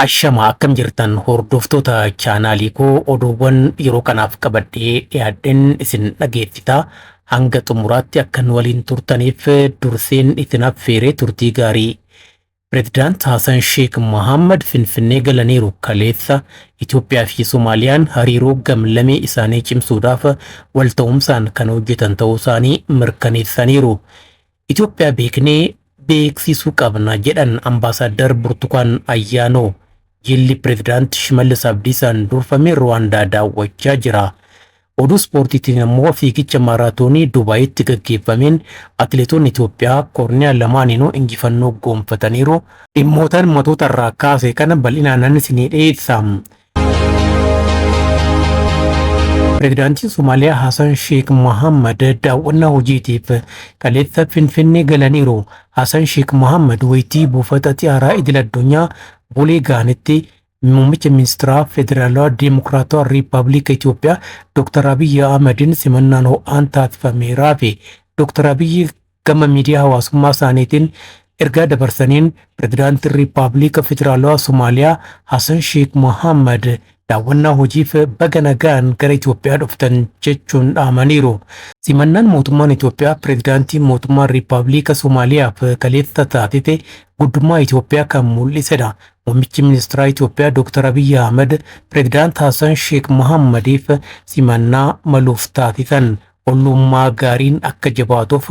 Ashama akkam jirtan hordoftoota chaanaalii koo oduuwwan yeroo kanaaf qabadhee dhiyaadheen isin dhageessita. Hanga xumuraatti akkan waliin turtaniif durseen isin affeeree turtii gaarii. Pireezidaant Hasan Sheek Mohammad Finfinnee galaniiru. Kaleessa Itoophiyaa fi Somaaliyaan hariiroo gamlamee isaanii cimsuudhaaf walta'umsaan kan hojjetan ta'uu isaanii mirkaneessaniiru. Itoophiyaa beeknee beeksisuu qabna jedhan Ambaasaadar Burtukaan Ayyaanoo. Jilli Pireezidaant Shimallis Abdiisaan durfame Ruwaandaa daawwachaa jira. Oduu ispoortiitiin immoo fiigicha maaraatoonii Dubaayitti gaggeeffameen atileetonni Itoophiyaa korniyaa lamaaniinuu injifannoo gonfataniiru. Dhimmootaan matoota irraa kaase kana bal'inaan isinii dhiyeessa. Pireezidaantiin Somaaliyaa Hasan Sheek Mohammad daawwannaa hojiitiif kaleessa Finfinnee galaniiru. Hasan Sheek Mohammad wayitii buufata xiyyaaraa idil addunyaa Boolee ga'anitti muummicha ministeeraa Federaalawaa Deemokiraatawaa Riippaabilika Itoophiyaa Dr. Abiyyi Ahmadiin simannaan ho'aan taasifameeraa fi Dr. Abiyyi gama miidiyaa hawaasummaa isaaniitiin ergaa dabarsaniin Pireezidaantiin Riippaabilika Federaalawaa Somaaliyaa Hasan Sheek Mohammad daawwannaa hojiif baga nagaan gara Itoophiyaa dhuftan jechuun dhaamaniiru. Simannaan mootummaan Itoophiyaa pireezidaantii mootummaa Riippaabilika Somaaliyaaf kaleessa taasise guddummaa Itoophiyaa kan mul'isedha. Muummichi ministeeraa Itoophiyaa Dr. Abiyyi Ahmad pireezidaant Hasan Sheek Mohammadiif simannaa maluuf taasisan. Ollummaa gaariin akka jabaatuuf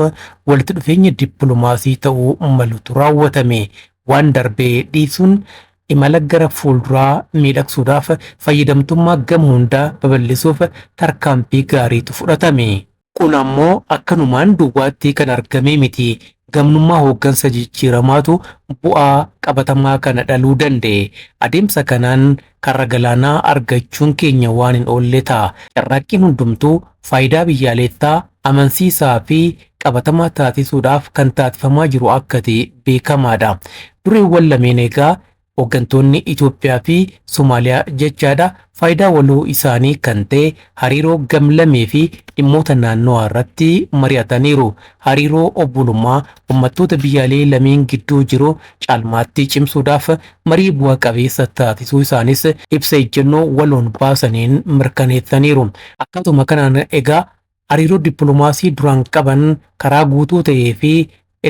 walitti dhufeenya dippiloomaasii ta'uu malutu raawwatame. Waan darbee dhiisuun imala gara fuulduraa miidhagsuudhaaf fayyadamtummaa gama hundaa babal'isuuf tarkaanfii gaariitu fudhatame. Kun ammoo akkanumaan duwwaatti kan argame miti. Gamnummaa hooggansa jijjiiramaatu bu'aa qabatamaa kana dhaluu danda'e. Adeemsa kanaan karra galaanaa argachuun keenya waan hin oolle ta'a. Carraaqqiin hundumtuu faayidaa biyyaalessaa amansiisaa fi qabatamaa taasisuudhaaf kan taasifamaa jiru akka ta'e beekamaadha. Dureewwan lameen egaa hooggantoonni Itoophiyaa fi Somaaliyaa jechaadha faayidaa waloo isaanii kan ta'e hariiroo gamlamee fi dhimmoota naannawaa irratti mari'ataniiru. Hariiroo obbolummaa uummattoota biyyaalee lameen gidduu jiru caalmaatti cimsuudhaaf marii bu'a qabeessa taasisuu isaanis ibsa ejjennoo waloon baasaniin mirkaneessaniiru. Akkaatuma kanaan egaa hariiroo dippiloomaasii duraan qaban karaa guutuu ta'ee fi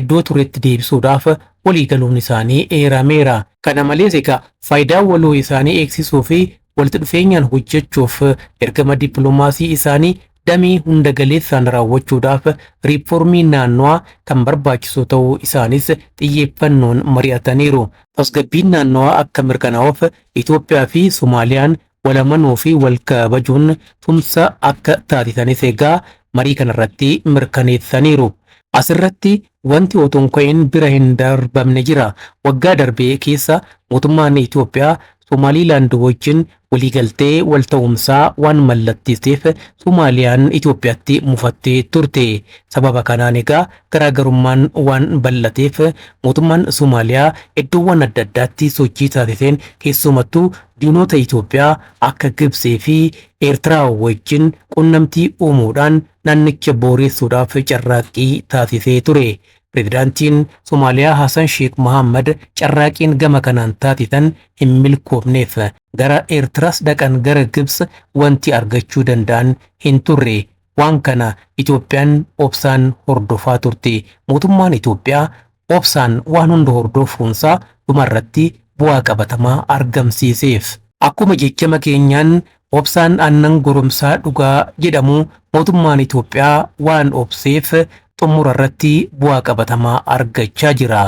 iddoo turetti deebisuudhaaf waliigaluun isaanii eerameera. Kana malees egaa faayidaa waloo isaanii eegsisuu fi walitti dhufeenyaan hojjechuuf ergama dippiloomaasii isaanii damee hunda galeessaan raawwachuudhaaf riiformii naannawaa kan barbaachisu ta'uu isaanis xiyyeeffannoon mari'ataniiru. Tasgabbiin naannawaa akka mirkanaa'uuf Itoophiyaa fi Somaaliyaan walamanuu fi wal kabajuun tumsa akka taasisanis egaa marii kanarratti mirkaneessaniiru. Asirratti wanti otoo hin ka'in bira hin darbamne jira. Waggaa darbee keessa mootummaan Itoophiyaa Somaaliilaand wajjin waliigaltee walta'umsaa waan mallatteesseef Somaaliyaan Itoophiyaatti mufattee turte. Sababa kanaan egaa garaagarummaan waan bal'ateef mootummaan Somaaliyaa iddoowwan adda addaatti sochii taasiseen keessumattuu diinota Itoophiyaa akka Gibsee fi Eertiraa wajjin qunnamtii uumuudhaan naannicha booressuudhaaf carraaqqii taasisee ture. Pireezidaantiin Somaaliyaa Hasan Sheek Mohammad carraaqqiin gama kanaan taasisan hin milkoofneef. Gara Eertiraas dhaqan gara Gibs wanti argachuu danda'an hin turre. Waan kana Itoophiyaan obsaan hordofaa turte. Mootummaan Itoophiyaa obsaan waan hunda hordofuunsaa dhumarratti bu'aa qabatamaa argamsiiseef. Akkuma jechama keenyaan obsaan aannan goromsaa dhugaa jedhamu mootummaan Itoophiyaa waan obseef xumura irratti bu'aa qabatamaa argachaa jira.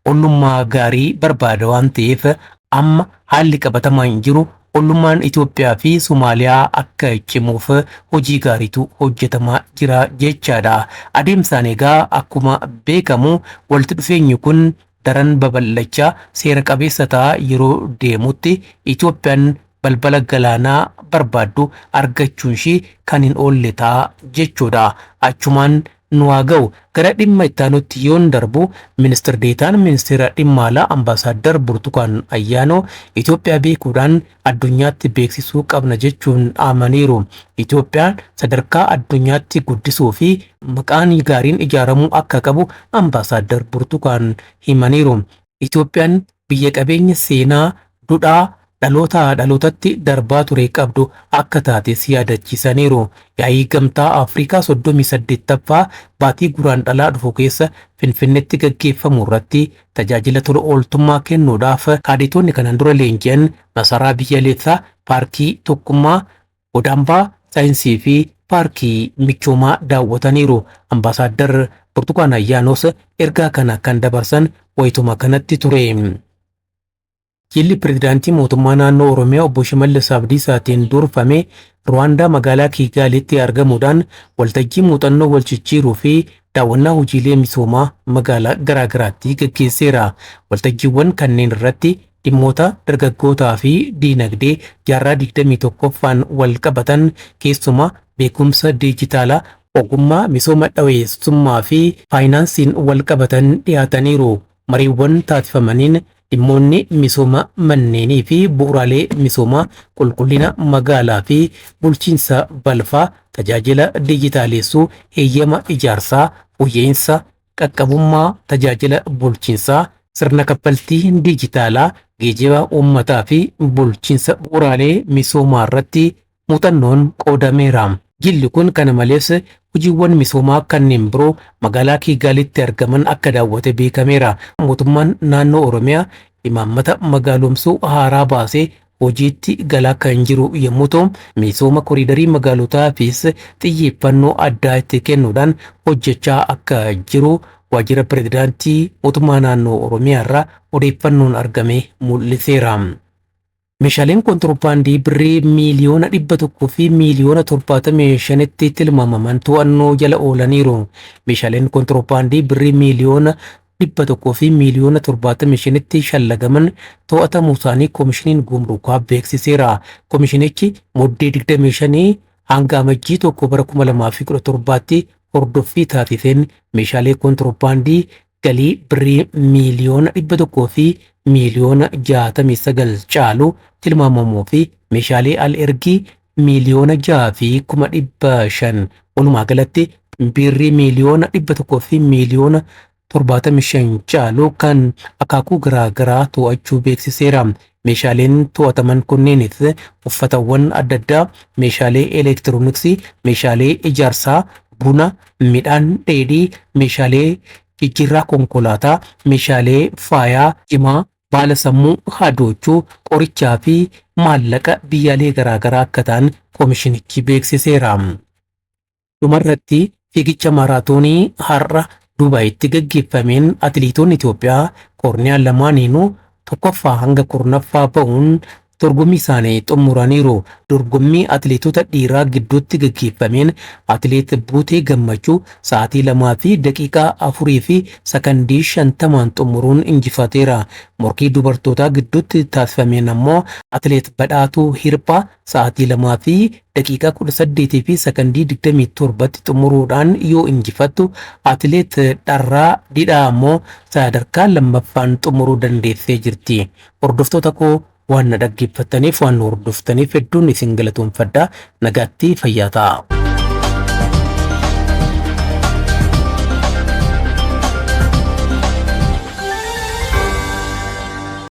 Ollummaa gaarii barbaada waan ta'eef amma haalli qabatamaa hin jiru ollummaan Itoophiyaa fi Somaaliyaa akka cimuuf hojii gaariitu hojjetamaa jira jechaadha. Adeemsaan egaa akkuma beekamu walitti dhufeenyi kun daran babal'achaa seera qabeessa ta'aa yeroo deemutti Itoophiyaan balbala galaanaa barbaaddu argachuun ishee kan hin oolle ta'a jechuudha. Achumaan nu haa ga'u. Gara dhimma itti aanutti yoon darbu ministir deetaan ministeera dhimma alaa Ambaasaadar Burtukaan Ayyaanoo Itoophiyaa beekuudhaan addunyaatti beeksisuu qabna jechuun dhaamaniiru. Itoophiyaan sadarkaa addunyaatti guddisuu fi maqaan gaariin ijaaramuu akka qabu Ambaasaadar Burtukaan himaniiru. Itoophiyaan biyya qabeenya seenaa Dudhaa dhalootaa dhalootatti darbaa ture qabdu akka taates yaadachiisaniiru. Yaa'ii Gamtaa Afrikaa 38ffaa baatii Guraandhalaa dhufu keessa Finfinneetti gaggeeffamu irratti tajaajila tola ooltummaa kennuudhaaf kaadetoonni kanaan dura leenji'an masaraa biyyaalessaa, paarkii Tokkummaa, Godaambaa Saayinsii fi paarkii Michoomaa daawwataniiru. Ambaasaaddar Burtukaan Ayyaanoos ergaa kana kan dabarsan wayituma kanatti ture. Jilli pirezidaantii mootummaa naannoo Oromiyaa obbo Shimallis Abdiisaatiin durfame Ruwaandaa magaalaa Kiigaalitti argamuudhaan waltajjii muuxannoo wal jijjiiruu fi daawwannaa hojiilee misoomaa magaalaa garaagaraatti gaggeesseera. Waltajjiiwwan kanneen irratti dhimmoota dargaggootaa fi diinagdee jaarraa 21ffaan wal qabatan, keessumaa beekumsa diijitaalaa, ogummaa misooma dhaweessummaa fi faayinaansiin wal qabatan dhiyaataniiru. Mariiwwan taasifamaniin dhimmoonni misooma manneenii fi bu'uuraalee misoomaa, qulqullina magaalaa fi bulchiinsa balfaa, tajaajila diijitaalessuu, heeyyama ijaarsaa, fooyya'insa qaqqabummaa tajaajila bulchiinsaa, sirna kaffaltii diijitaalaa, geejjiba uummataa fi bulchiinsa bu'uuraalee misoomaa irratti muuxannoon qoodameera. Jilli kun kana malees hojiiwwan misoomaa kanneen biroo magaalaa Kiigaalitti argaman akka daawwate beekameera. Mootummaan naannoo Oromiyaa imaammata magaalomsuu haaraa baasee hojiitti galaa kan jiru yommuu ta'u, misooma koriidarii magaalotaafis xiyyeeffannoo addaa itti kennuudhaan hojjechaa akka jiru waajjira pirezidaantii mootummaa naannoo Oromiyaa irraa odeeffannoon argame mul'iseera. Meeshaaleen kontiroobaandii birrii miiliyoona 100 fi miiliyoona 75tti tilmaamaman to'annoo jala oolaniiru. Meeshaaleen kontiroobaandii birrii miiliyoona 100 fi miiliyoona 75tti shallagaman to'atamuu isaanii Koomishiniin Gumrukaa beeksiseera. Koomishinichi Muddee 25 hanga Amajjii 1 bara 2017tti hordoffii taasiseen meeshaalee kontiroobaandii galii birrii miiliyoona 100 fi miiliyoona 69 caalu tilmaamamuu fi meeshaalee al-ergii miiliyoona 6 fi 500,000, walumaa galatti birrii miiliyoona 100 fi miiliyoona 75 caalu kan akaakuu garaagaraa to'achuu beeksiseera. Meeshaaleen to'ataman kunneenis uffatawwan adda addaa, meeshaalee elektirooniksii, meeshaalee ijaarsaa, buna, midhaan dheedhii, meeshaalee jijjiirraa konkolaataa, meeshaalee faayaa, jimaa, baala sammuu hadoochuu, qorichaa fi maallaqa biyyaalee garaagaraa akka ta'an koomishinichi beeksiseera. Dhumarratti, fiigicha maaraatoonii har'a Dubaayitti gaggeeffameen atileetonni Itoophiyaa koorniyaa lamaaniinuu 1ffaa hanga 10ffaa ba'uun dorgommii isaanii xumuraniiru. Dorgommii atileetota dhiiraa gidduutti gaggeeffameen atileet Buutee Gammachuu sa'aatii 2 fi daqiiqaa 4 fi sakandii 50n xumuruun injifateera. Morkii dubartootaa gidduutti taasifameen ammoo atileet Badhaatuu Hirphaa sa'aatii 2 fi daqiiqaa 18 fi sakandii 27tti xumuruudhaan yoo injifattu, atileet Dharraa Didhaa ammoo sadarkaa 2ffaan xumuruu dandeessee jirti. Hordoftoota koo, waan na dhaggeeffattaniif, waan nu hordoftaniif hedduun isin galatoomfadha. Nagaatti, fayyaa ta'a.